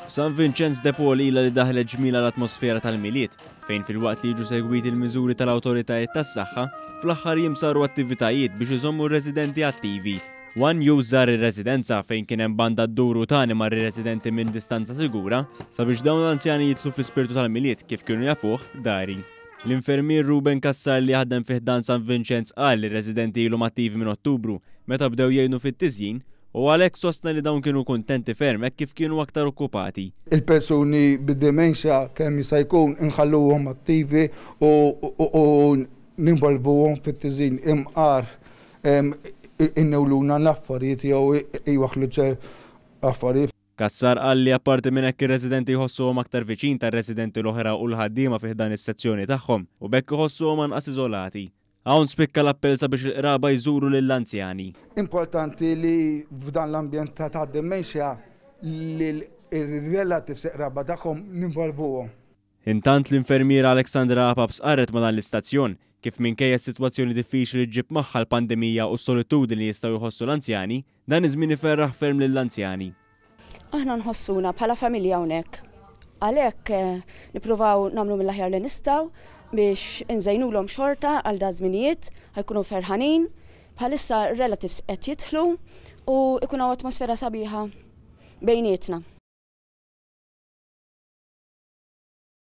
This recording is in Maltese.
F'San Vinċenz de Paul ilha li daħlet ġmielha l-atmosfera tal-Milied, fejn filwaqt li jiġu segwiti l-miżuri tal-awtoritajiet tas-saħħa, fl-aħħar jiem saru attivitajiet biex iżommu r-residenti attivi. One News żar ir-residenza fejn kien hemm banda ddur u tani mar-residenti minn distanza sigura sabiex dawn l-anzjani jidħlu fl-ispirtu tal-Milied kif kienu jafuh dari. L-infermier Ruben Cassar li jaħdem fi ħdan San Vinċenz qal li r-residenti ilhom attivi minn Ottubru meta bdew jgħinu fit-tiżjin u għalhekk sostna li dawn kienu kuntenti ferm hekk kif kienu aktar okkupati. Il-persuni bid-dementia kemm jista' jkun inħalluhom attivi u ninvolvuhom fit-tiżjin imqar innewluna l-affarijiet jew jwaħħlu affarijiet. Cassar qal li apparti minn hekk ir-residenti jħossuhom aktar viċin tar-residenti l-oħra u l-ħaddiema fi ħdan is-sezzjoni tagħhom u b'hekk iħossuhom anqas iżolati. Hawn spikka l-appell sabiex il-qraba jżuru lill-anzjani. Importanti li f'dan l-ambjent ta' dementia li l-relatives qraba tagħhom ninvolvuhom. Intant l-infermiera Alexandra Apap stqarret ma' dan l-istazzjon kif minkejja s-sitwazzjoni diffiċli li ġġib magħha l-pandemija u s-solitudni li jistgħu jħossu l-anzjani, dan iż-żmien iferraħ ferm lill-anzjani. Aħna nħossuna bħala familja hawnhekk. Għalhekk nippruvaw nagħmlu mill-aħjar li nistgħu biex inżejnulhom xorta għal da żminijiet, ħa jkunu ferħanin. Bħalissa relatives qed jidħlu u jkun hawn atmosfera sabiħa bejnietna.